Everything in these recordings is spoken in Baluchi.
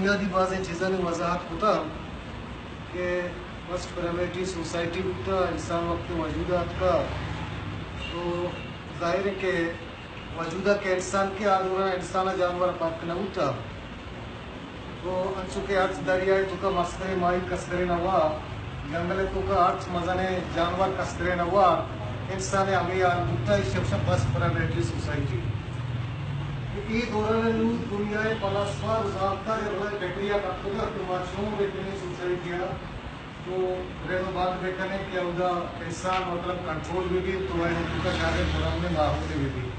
بنیادی بازیں چیزانی وضاحت کتا کہ فرسٹ پرائمیٹیو سوسائٹی بوتا، انسان وقت وجود آتکا، تو ظاہر ہے کہ وجود کہ انسان کے آ دوران انسان جانور فرق نہ بوتا۔ تو انچو کہ ہرچ دریائے توکا مستریں ماہی کستریں نوا، جنگل توکا ہرچ مزنیں جانور کستریں نوا، انسان ہمیں حال بوتا، ایشی ہمشہ فرسٹ پرائمیٹیو سوسائٹی۔ اے دوران نو دنیا فلاسفر و زانتکار بلائیں فکریا کپتگا کہ ما چون بکنیں سوسائٹیا تو رد و بند بکنیں کہ اودا انسان مطلب کنٹرول بہ بیت تو آئی توکا شریں پرامن ماحولے بہ بیت۔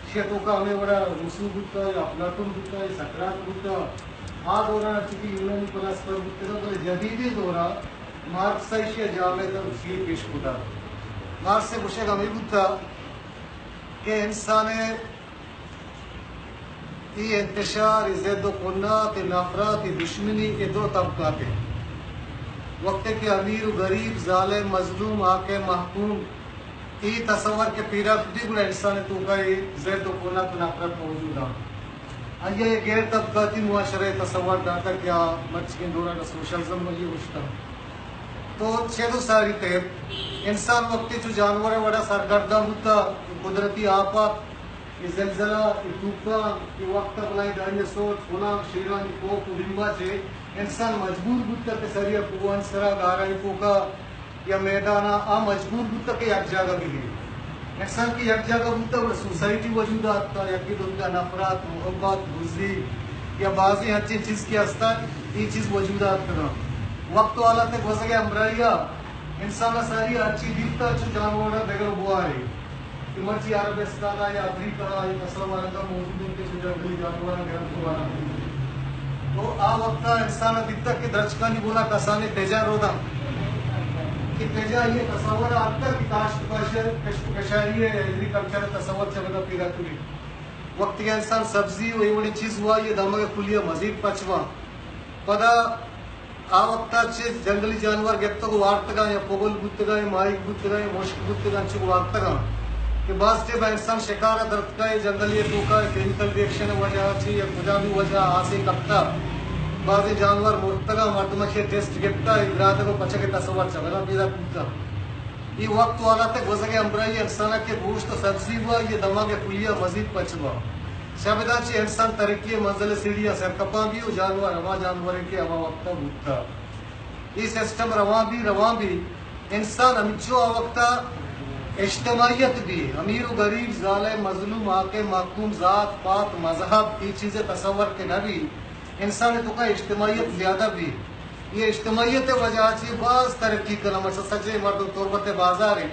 ایشی توکا ہمے وڑا روسو بوتا یا افلاطون بوتا یا سقراط بوتا، آ دوران چونکہ یونانی فلاسفر بوتگا، بلے جدیدیں دورا مارکس ایشی جامع تفصیل پیش کتا۔ مارکس گوشگ ہمے بوتا کہ انسان ای انتشار، ای ضد و کنات، ای نفرت، ای دشمنی، ای دو طبقات ہیں۔ وقتی کہ امیر و غریب، ظالم، مظلوم، حاکم، محکوم، ای تصور کہ پیدا کتی گڑا انسان توکا ای ضد و کنات و نفرت موجود ہیں۔ آئی ء غیر طبقاتی معاشرہ تصور داتا کہ آ مرچی کے دوران سوشلزم یہ گوشتا۔ تو چہ دو ساری تحت انسان وقتی چو جانور وڑا سرگردان بوتا، قدرتی آفات، اے زلزلہ، اے طوفان، اے وقت بلائیں ڈائناسور، فلاں شیرانی کوپ و ہمبا چے انسان مجبور بوتا کہ سریا کوہانی سرا گارانی توکا یا میدانا آ مجبور بوتا کہ یک جاگہ بگی۔ انسان کہ یک جاگہ بوتا گڑا سوسائٹی وجود آتا، یکی دومی نفرت، محبت، دزی یا بعضی ہنچیں چیز کہ ہستا، اے چیز وجود آتکگا۔ وقت و حالات گوزگ ہمراہیا انسان ساری ہرچی دیتا چو جانور دگر بوارے۔ کہ مرچی عربستان ء یا افریقہ ء اے تصور انگا موجود انت کہ چو جنگلی جانوراں گرنت و وارنت۔ تو آ وقت ء انسان ء دیتگ کہ درچکانی گونا کسانیں پجاں روداں۔ کہ پجاں یہ تصور ء اتکگ کہ کاشت و کش-، کشت و کشاری ء ایگریکلچر ء تصور چہ ودا پیدا کتگ۔ وقتی کہ انسان سبزی و اے وڑیں چیز وا، یہ دمگ ء کلی ء مزید پچ باں۔ پدا آ وقتا چہ جنگلی جانور گپتگ و وارتگاں یا پگل بوتگاں یا ماہیگ بوتگاں یا مشک بوتگاں، انچو وارتگاں کہ باز ٹیبا انسان شکار ء درتکا یا جنگلی ء توکا کیمیکل ری ایکشن ء وجہ ء چہ یا کجام بھی وجہ ء آسے کپتا، بازیں جانور مرتگاں، مردم ء چہ ٹیسٹ گپتا، اے دراتگ و پچگ ء تصور چہ ودا پیدا بوتا۔ اے وقت و حالات ء گوزگ ء ہمراہی انسان ء کہ گوشت و سبزی بوا، یہ دماغ ء کلی ء مزید پچ بوا۔ شبداں چہ انسان ترقی ء منزل ء سیڑھی ء سر کپاں بی و جانور ہما جانور انت کہ ہما وقت ء بوتگ۔ اے سسٹم رواں بی، رواں بی، انسان ہمینچو آ وقت ء اجتماعیت بی، امیر و غریب، ظالم، مظلوم، حاکم، محکوم، ذات پات، مذہب، اے چیز ء تصور کہ نہ بی، انسان ء توکا اجتماعیت زیادہ بی۔ یہ اجتماعیت ء وجہ چی باز ترقی کناں، مثلا سجے مردم تربت ء بازار ہیں،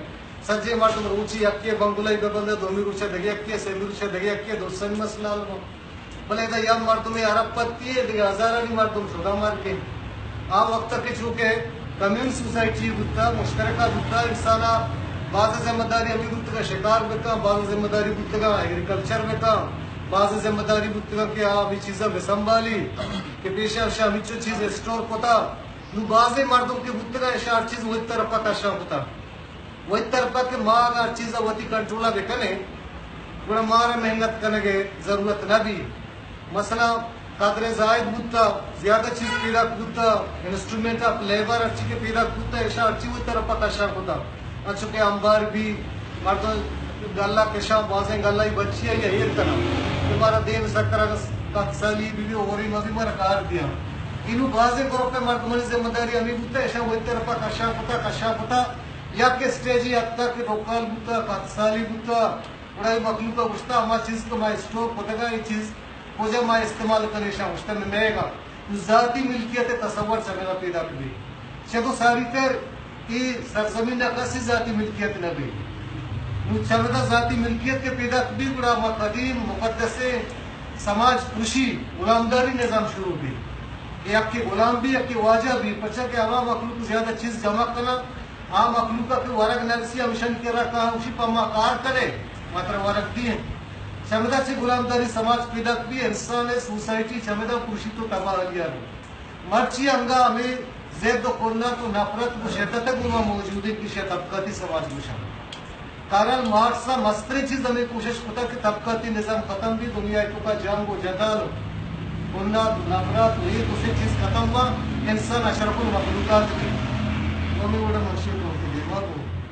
سجے مردم روچی یکے بنگلہ بہ بندے، دومی روچ ء دگہ یکے، سیمی روچ ء دگہ یکے، درستانی مسئلہ حل بو۔ بلے ادا یا مردم ارب پتی ہے، دگہ ہزارانی مردم شدا مرگے۔ آ وقت کہ چونکہ کمیون سوسائٹی بوتا، مشترکہ بوتا، انسانا بعض ذمہ داری ہمیں بوتگا شکار بکا، بعض ذمہ داری بوتگا ایگریکلچر بکا، بعض ذمہ داری بوتگا کہ آ بھی چیزا بسنبھالی کہ پیشہ اشا ہمیچو چیز اسٹور کتا۔ نو بعض مردم کہ بوتگا اشا ہر چیز وہی طرفا کشا کتا۔ وہی طرفا کہ ما اگاں ہر چیزا وتی کنٹرولا بکنیں، گڑا مارا محنت کنگے ضرورت نہ بی۔ مثلا قدر زائد بوتا، زیادہ چیز پیداک بوتا، انسٹرومنٹ آف لیبر ہرچی کہ پیداک بوتا، اشا ہرچی وہی طرفا کشا کتا۔ انچو کہ امبار بی، مردم گلہ کشاں، بازیں گلہ ای بچی ء یا ایر کناں کہ مارا دیم سکر اگس کت سالی بی بی اوری مزی مارا کار دیاں۔ اینو بازیں گروپ ء مردمانی ذمہ داری ہمیں بوتا، اشاں وتی طرفا کشاں کتا، کشاں کتا، یک اسٹیجی حد تک کہ ڈوکال بوتا، کت سالی بوتا، گڑا اے مخلوق ء گوشتا ہما چیز کہ ما اسٹور کتگا، اے چیز کجا ما استعمال کنیں، اشاں گوشتا میں میگا۔ نو ذاتی ملکیت ء تصور چمدا پیداک بی۔ چدو ساری تر اے سرزمین ء کسی ذاتی ملکیت نہ بی۔ نو چمدا ذاتی ملکیت کہ پیداک بی، گڑا ما قدیم مقدسیں سماج پرشی غلامداری نظام شروع بی۔ کہ یکے غلام بی، یکے واجہ بی، پرچا کہ ہما مخلوق زیادہ چیز جمع کناں، آ مخلوق ء کہ ورگ نرسی ہمشانی کرا کاں، اوشی پہ ما کار کرے، ما ترا ورگ دیں۔ چمدا چہ غلامداری سماج پیداک بی، انسان ء سوسائٹی چمدا پرشی تو تباہ حالی آ بی۔ مرچی انگا ہمیں ضد و کنت و نفرت و شدت گوما موجود ہیں کہ شہ طبقاتی سماج گوشاں۔ کارل مارکس ء مستریں چیز ہمیں کوشش کتا کہ طبقاتی نظام ختم بی، دنیا ء توکا جنگ و جدال و بنات و نفرت و اے دو سے چیز ختم با، انسان اشرف المخلوقات بی۔ و ہمے وڑا من شی تو کہ دیما کو۔